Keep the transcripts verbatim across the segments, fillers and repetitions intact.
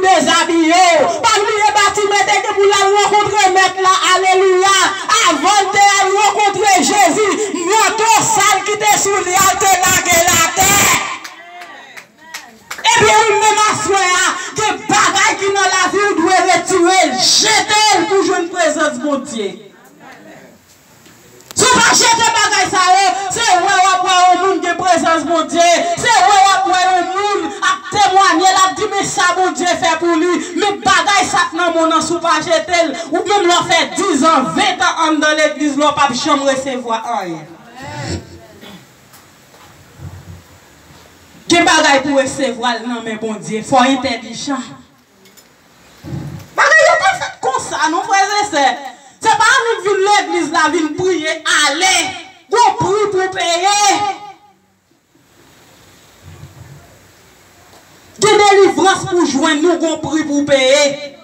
dezabiye w. Pa bliye Batime te gen pou l al rankontre Mèt la, alelouya. Avan l te al rankontre Jezi, manto sal ki te sou li a te lage l atè. Ebyen, ou menm aswè a, gen bagay ki nan lavi w dwe retire l, jete l pou jwenn prezans Bondye. Si w pa jete bagay sa yo, se wè w ap wè yon moun gen prezans Bondye, se wè w ap wè yon moun ap temwanye, l ap di, "Men sa Bondye fè pou li, men bagay sa k nan men w nan, si w pa jete l, ou menm lè w fè diz an, ven tan anndan legliz la, w p ap janm resevwa anyen." Gen bagay pou w resevwa l nan men Bondye, fò w entèlijan. Bagay yo pa fèt konsa non, frè e sè. Se pa annik vin legliz la, vin priye, ale. Gon pri pou peye. Gen delivrans pou jwenn, nou gon pri pou peye.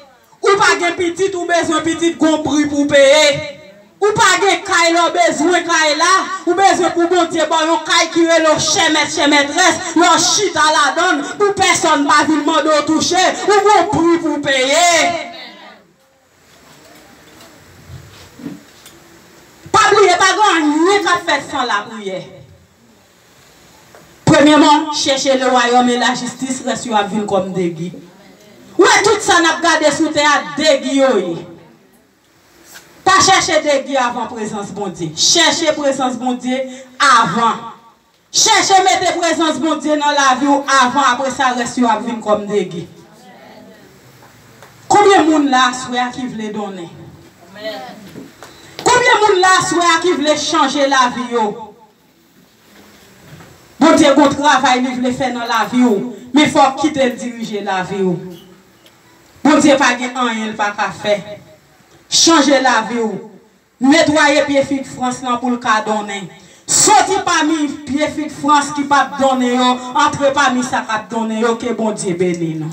Ou pa gen pitit, ou bezwen pitit, gon pri pou peye. Ou pa gen kay la, w bezwen kay la, ou bezwen pou Bondye ba w yon kay ki rele w chè mèt, chè mètrès, lè w chita ladan l, pou pèsonn pa vin mande w touche, ou gon pri pou w peye. Pa bliye, pa gen anyen k ap fèt san lapriyè. Premyèman, chèche le wayòm e lajistis, rès yo ap vin kòm degi. Ou wè tout sa n ap gade sou tè a, degi yo ye. Pa chèche degi avan prezans Bondye. Chèche prezans Bondye avan. Chèche mete prezans Bondye nan lavi w avan, apre sa rès yo ap vin kòm degi. Konbyen moun la aswè a ki vle donnen? Konbyen moun la aswè a ki vle chanje lavi yo? Bondye gon travay li vle fè nan lavi w, men fò w kite l dirije lavi w. Bondye pa gen anyen l pa ka fè. Chanje lavi w. Netwaye pye fig Frans lan pou l ka donnen. Soti pami pye fig Frans ki p ap donnen yo, antre pami sa k ap donnen yo, ke Bondye beni nou.